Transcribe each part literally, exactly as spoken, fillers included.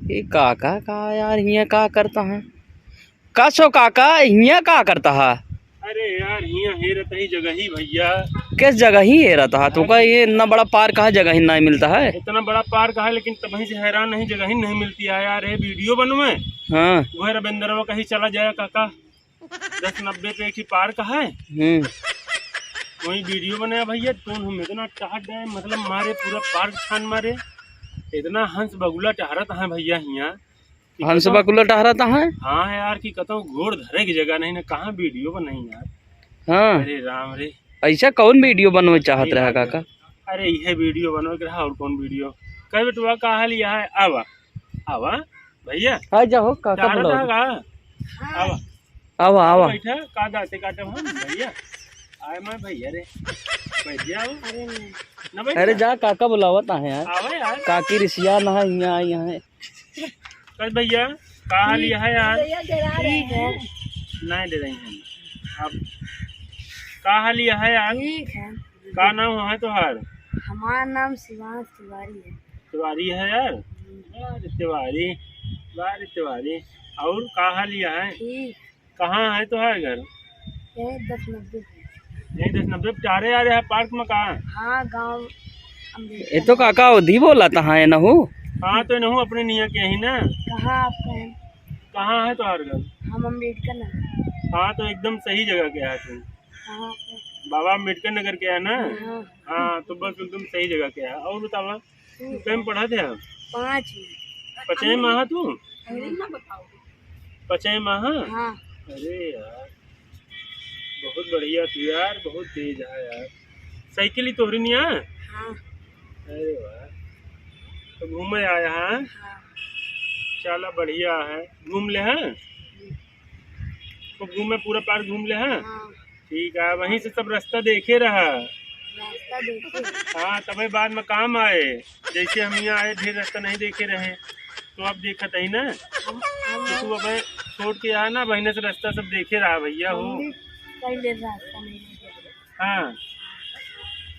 ये काका का यार, हियाँ का करता है? का सो काका, हियाँ का करता है? अरे यार, हियाँ हेरत ही जगह ही भैया। किस जगह ही हेरत है? तो का ये इतना बड़ा पार्क है, जगह ही नहीं मिलता है? इतना बड़ा पार्क है, लेकिन तबही से हैरान नहीं, जगह ही नहीं मिलती है यार। ये वीडियो बनवे। हाँ। वह रविंद्रवा कहीं चला जाए काका, दस नब्बे पे एक ठे पार्क है। हम्म। वहीं वीडियो बनाया भैया, तो हम इतना टहर गए, मतलब मारे पूरा पार्क छान मारे, इतना हंस बगुला टहरत है भैया हियाँ। हंस बगुला टहरत है? हाँ यार, कि कतौ गोड़ धरे की जगह नहीं ना, कहाँ वीडियो बनाई यार। हाँ। अरे राम रे। ऐसा कौन वीडियो बनवे चाहत रहा काका? अरे इहे वीडियो बनवे के रहा, और कौन वीडियो? कह बेटवा, का हाल यह है? आवा, आवा भैया। आ जाओ काका, टहरत बुलाओ। है का? आवा। आवा, आवा। बैठा, का दाँते काटब हम, भैया? आए मैं भैया रे। बैठ जाओ। अरे नहीं। ना बैठ अरे जा। जा, काका बुलावत आहे यार। आवा यार। काकी रिसिया ना है, यहाँ आई है। कल भैया, का हाल यह है यार? भैया डरा रहे हैं। नहीं डराई हैं। अब का हाल यह है यार? ठीक है। का नाम है तोहार? हमार नाम शिवांश तिवारी है। तिवारी है यार? हम्म। अरे तिवारी, अरे तिवारी। और का हाल यह है? ठीक। कहाँ है तोहार घर? यही दस नब्बे पे। यही दस नब्बे पे टहरे आ रहे हैं पार्क में, कहाँ? हाँ, गाँव अम्बेडकर। ये तो काका उधी बोला था, हाँ, ये नहू? हाँ, तो नहू अपने निया के ही ना। कहाँ आपका है? कहाँ है तोहार घर? हम अम्बेडकर नगर। हाँ, तो एकदम सही जगह के है तू। कहाँ पे? बाबा अम्बेडकर नगर के है ना? हाँ। हाँ, तो बस एकदम सही जगह के है। और बतावा, तू कई में पढ़त है? पाँच में। पचई में है तू? अरे ना बताओ। पचई में है? हाँ। अरे यार, बहुत बढ़िया तू यार, बहुत तेज है यार। साइकिल ही तोहरी निया? हाँ। अरे वाह, तो घूमे आया है? हाँ। चला बढ़िया है, घूम ले है? हम्म। खूब घूमे, पूरा पार्क घूम ले है? हाँ। ठीक है, वहीं से सब रास्ता देखे रहा। रास्ता देखे। हाँ, तबे बाद में काम आए। जैसे हम यहाँ आए, ढेर रास्ता नहीं देखे रहे, तो अब देखत ही ना। हम, हम तो तू अब छोड़ के यहाँ ना, बहिने से रास्ता सब देखे रहा भैया हो। हम भी पहले रास्ता नहीं देखे। हाँ,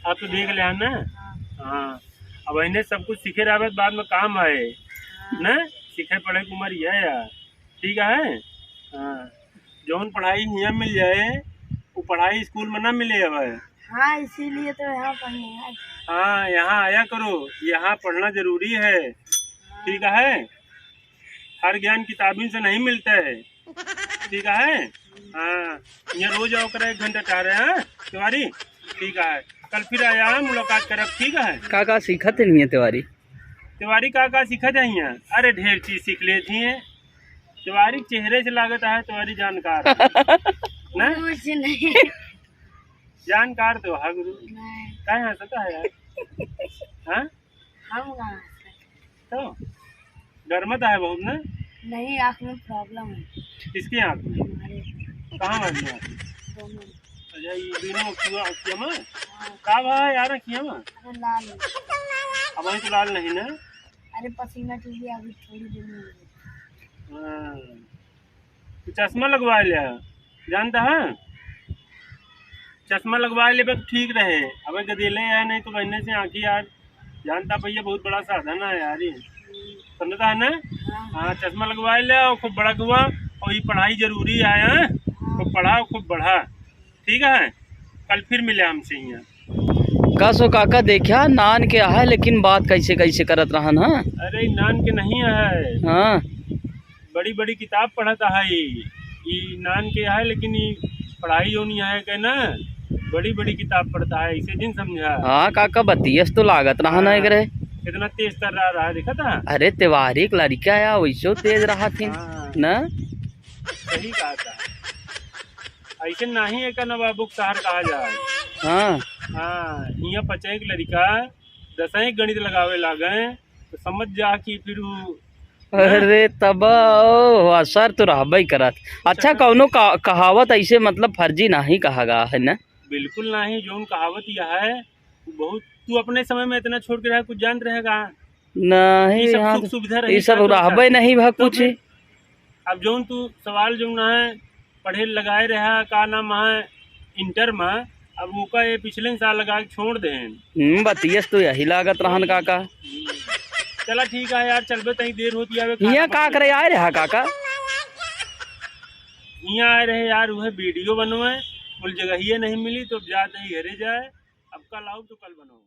अब तो देख ले है ना। हाँ। हाँ, अब बहिने सब कुछ सीखे रहा, बाद में काम आए हाँ। ना। सीखे पढ़े की उम्र यह है यार। ठीक है? हाँ, जौन पढ़ाई हियाँ मिल जाए, वो पढ़ाई स्कूल में ना मिले अब। हाँ, इसीलिए तो यहाँ पढ़ने आए। हाँ, यहाँ आया करो, यहाँ पढ़ना जरूरी है। हाँ। ठीक है? हर ज्ञान किताबिन से नहीं मिलता है। ठीक है? हाँ, यहाँ रोज आओ करे, एक घंटा टहरे, हाँ, तिवारी? ठीक है, कल फिर आया, मुलाकात करब, ठीक है? का का सीखत है नहीं तिवारी? तिवारी का का सीखत है यहाँ? अरे ढेर चीज सीख लेती है। तिवारी के चेहरे से लागत है, तिवारी जानकार है। ना? कुछ नहीं। जानकार तो है गुरु। नहीं। काहे हंसता है यार? हाँ? हम कहाँ हंसते हैं? तो गरमत है बहुत ना? नहीं, आँख में problem है। किसकी आँख में? हमारे। कहाँ वाली आँख में? दोनों। अच्छा, ये दोनों अँखिया, अँखिया में? हाँ। का भा यार अँखिया में? अरे लाल है। अब वही तो लाल नहीं ना? अरे पसीना चूही अभी थोड़ी देर में हो गई। हाँ। तो चश्मा लगवा लिया, जानता है? चश्मा लगवा लेबे तो ठीक रहे। अबे गदेले है, नहीं तो बहिने से आँखी यार, जानता भैया बहुत बड़ा साधन है यार ये। समझता है ना? हाँ। हाँ, चश्मा लगवा ले और खूब बड़ा हुआ, और ये पढ़ाई जरूरी है, हाँ? हाँ। खूब पढ़ा, खूब बढ़ा, ठीक है? कल फिर मिले हमसे यहाँ। का सो काका, देखा नान के है, लेकिन बात कैसे कैसे करत रहन, हाँ? अरे नान के नहीं है। हाँ। बड़ी बड़ी किताब पढ़त है ई। ई नान के है, लेकिन ई पढ़ाई जौन है के ना, बड़ी बड़ी किताब पढ़ता है, इसे जिन समझा। हाँ काका, बतियस तो लागत रहा ना हाँ, एकरे। कितना तेज तर्रार रहा, देखा था? अरे तिवारी के लड़का या वैसो तेज रहा थी हाँ, ना। सही कहा था। ऐसे नहीं है का ना बाबू शहर कहा जाए। हाँ। हाँ, हियाँ पचई के लड़का दसई गणित लगावे लागे, तो समझ जा कि फिर उ अरे तब ओ, असर तो रहबे करत। अच्छा, कौनो का-, कहावत ऐसे मतलब फर्जी नहीं कहा गा है ना? बिल्कुल नहीं, जौन कहावत यह है, बहुत, तू अपने समय में इतना छोड़ के रहा, कुछ जानत रहेगा? नहीं, ये सब यहाँ सुख तो सुविधा रही, ये सब रहबे नहीं भा तो कुछ। फिर अब जौन तू सवाल जौन है, पढ़े लगाए रहा, का नाम है, इंटर में, अब ओका ये पिछले साल लगा के छोड़ देहेन। हम्म, बतियस तो यही लागत रहन काका। हम्म। चला ठीक है यार, चलबे, तनी देर होती आवे, खाना हियाँ का पकड़। करे आए रहा काका? हियाँ आए रहे यार, उहे वीडियो बनवाए, कुल जगहिए नहीं मिली, तो अब जात ही घरे जाए, अब कल आउब तो कल बनाउब।